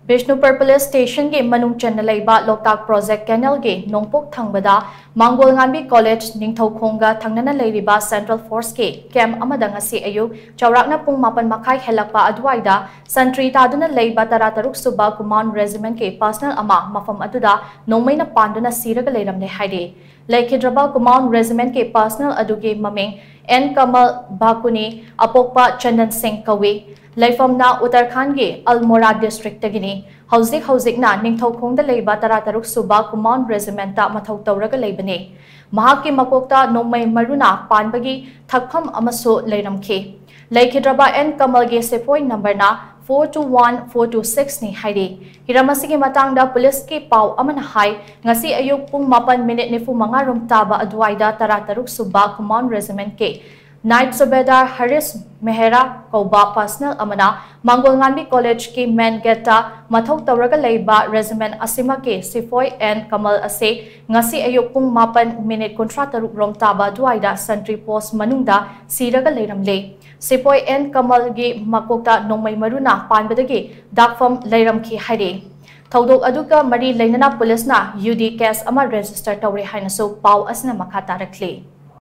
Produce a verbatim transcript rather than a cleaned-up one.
Bishnupur police ꯁ꯭ꯇꯦꯁꯟꯒꯤ ꯃꯅꯨꯡ ꯆꯟꯅ ꯂꯩꯕ ꯂꯣꯛꯇꯥꯛ project ꯀꯦꯅꯦꯜꯒꯤ ꯅꯣꯡꯄꯣꯛ ꯊꯪꯕꯗ ꯃꯥꯡꯒꯣꯜ ꯉꯥꯟꯕꯤ ꯀꯣꯂꯦꯖ ꯅꯤꯡꯊꯧꯈꯣꯡꯒ ꯊꯪꯅꯅ ꯂꯩꯔꯤꯕ ꯁꯦꯟꯇ꯭ꯔꯦꯜ ꯐꯣꯔꯁꯀꯤ ꯀꯦꯝꯞ ꯑꯃꯗ ꯉꯁꯤ ꯑꯌꯨꯛ ꯆꯥꯎꯔꯥꯛꯅ ꯄꯨꯡ ꯃꯥꯄꯟ ꯃꯈꯥꯏ ꯍꯦꯜꯂꯛꯄ ꯑꯗꯨꯋꯥꯏꯗ ꯁꯟꯇ꯭ꯔꯤ ꯇꯥꯗꯨꯅ ꯂꯩꯕ ꯇꯔꯥ ꯇꯔꯨꯛ ꯁꯨꯕ ꯀꯨꯃꯥꯎꯟ ꯔꯦꯖꯤꯃꯦꯟꯠꯀꯤ ꯄꯔꯁꯅꯦꯜ ꯑꯃ ꯃꯐꯝ ꯑꯗꯨꯗ ꯅꯣꯡꯃꯩꯅ ꯄꯥꯟꯗꯨꯅ ꯁꯤꯔꯒ ꯂꯩꯔꯝꯂꯦ ꯍꯥꯏꯔꯤ꯫ ꯂꯩꯈꯤꯗ꯭ꯔꯕ ꯀꯨꯃꯥꯎꯟ ꯔꯦꯖꯤꯃꯦꯟꯠꯀꯤ ꯄꯔꯁꯅꯦꯜ ꯑꯗꯨꯒꯤ ꯃꯃꯤꯡ ꯑꯦꯟ ꯀꯃꯜ ꯕꯥꯀꯨꯅꯤ, ꯑꯄꯣꯛꯄ ꯆꯟꯗꯟ ꯁꯤꯡ ꯀꯧꯏ꯫ ꯂꯩꯐꯝꯅ ꯎꯠꯇꯔꯈꯥꯟꯒꯤ ꯑꯜꯃꯣꯔꯥ ꯗꯤꯁꯇ꯭ꯔꯤꯛꯇꯒꯤꯅꯤ꯫ ꯍꯧꯖꯤꯛ ꯍꯧꯖꯤꯛꯅ ꯅꯤꯡꯊꯧꯈꯣꯡꯗ ꯂꯩꯕ ꯇꯔꯥ ꯇꯔꯨꯛ ꯁꯨꯕ ꯀꯨꯃꯥꯎꯟ ꯔꯦꯖꯤꯃꯦꯟꯠꯇ ꯃꯊꯧ ꯇꯧꯔꯒ ꯂꯩꯕꯅꯤ꯫ ꯃꯍꯥꯛꯀꯤ ꯃꯀꯣꯛꯇ ꯅꯣꯡꯃꯩ ꯃꯔꯨꯅ ꯄꯥꯟꯕꯒꯤ ꯊꯛꯐꯝ ꯑꯃꯁꯨ ꯂꯩꯔꯝꯈꯤ꯫ ꯂꯩꯈꯤꯗ꯭ꯔꯕ ꯑꯦꯟ ꯀꯃꯜꯒꯤ ꯁꯤꯐꯣꯏ ꯅꯝꯕꯔꯅ four two one four two six ꯅꯤ ꯍꯥꯏꯔꯤ꯫ ꯍꯤꯔꯝ ꯑꯁꯤꯒꯤ ꯃꯇꯥꯡꯗ ꯄꯨꯂꯤꯁꯀꯤ ꯄꯥꯎ ꯑꯃꯅ ꯍꯥꯏ, ꯉꯁꯤ ꯑꯌꯨꯛ ꯄꯨꯡ ꯃꯥꯄꯟ ꯃꯤꯅꯤꯠ ꯅꯤꯐꯨ ꯃꯉꯥ ꯔꯣꯝ ꯇꯥꯕ ꯑꯗꯨꯋꯥꯏꯗ ꯇꯔꯥ ꯇꯔꯨꯛ ꯁꯨꯕ ꯀꯨꯃꯥꯎꯟ ꯔꯦꯖꯤꯃꯦꯟꯠꯀꯤ ꯅꯥꯏꯠ ꯁꯨꯕꯦꯗꯥꯔ ꯍꯔꯤꯁ ꯃꯦꯍꯦꯔꯥ ꯀꯧꯕ ꯄꯔꯁꯅꯦꯜ ꯑꯃꯅ ꯃꯥꯡꯒꯣꯜ ꯉꯥꯟꯕꯤ ꯀꯣꯂꯦꯖꯀꯤ ꯃꯦꯟ ꯒꯦꯠꯇ ꯃꯊꯧ ꯇꯧꯔꯒ ꯂꯩꯕ ꯔꯦꯖꯤꯃꯦꯟꯠ ꯑꯁꯤꯃꯛꯀꯤ ꯁꯤꯐꯣꯏ ꯑꯦꯟ ꯀꯃꯜ ꯑꯁꯤ ꯉꯁꯤ ꯑꯌꯨꯛ ꯄꯨꯡ ꯃꯥꯄꯟ ꯃꯤꯅꯤꯠ ꯀꯨꯟꯊ꯭ꯔꯥ ꯇꯔꯨꯛ ꯔꯣꯝ ꯇꯥꯕ ꯑꯗꯨꯋꯥꯏꯗ ꯁꯟꯇ꯭ꯔꯤ ꯄꯣꯁꯠ ꯃꯅꯨꯡꯗ ꯁꯤꯔꯒ ꯂꯩꯔꯝꯂꯦ꯫ ꯁꯤꯐꯣꯏ ꯑꯦꯟ ꯀꯃꯜꯒꯤ ꯃꯀꯣꯛꯇ ꯅꯣꯡꯃꯩ ꯃꯔꯨꯅ ꯄꯥꯟꯕꯗꯒꯤ ꯗꯥꯛꯐꯝ ꯂꯩꯔꯝꯈꯤ ꯍꯥꯏꯔꯤ꯫ ꯊꯧꯗꯣꯛ ꯑꯗꯨꯒ ꯃꯔꯤ ꯂꯩꯅꯅ ꯄꯨꯂꯤꯁꯅ ꯌꯨ ꯗꯤ ꯀꯦꯁ ꯑꯃ ꯔꯦꯖꯤꯁꯇꯔ ꯇꯧꯔꯦ ꯍꯥꯏꯅꯁꯨ ꯄꯥꯎ ꯑꯁꯤꯅ ꯃꯈꯥ ꯇꯥꯔꯛꯂꯤ꯫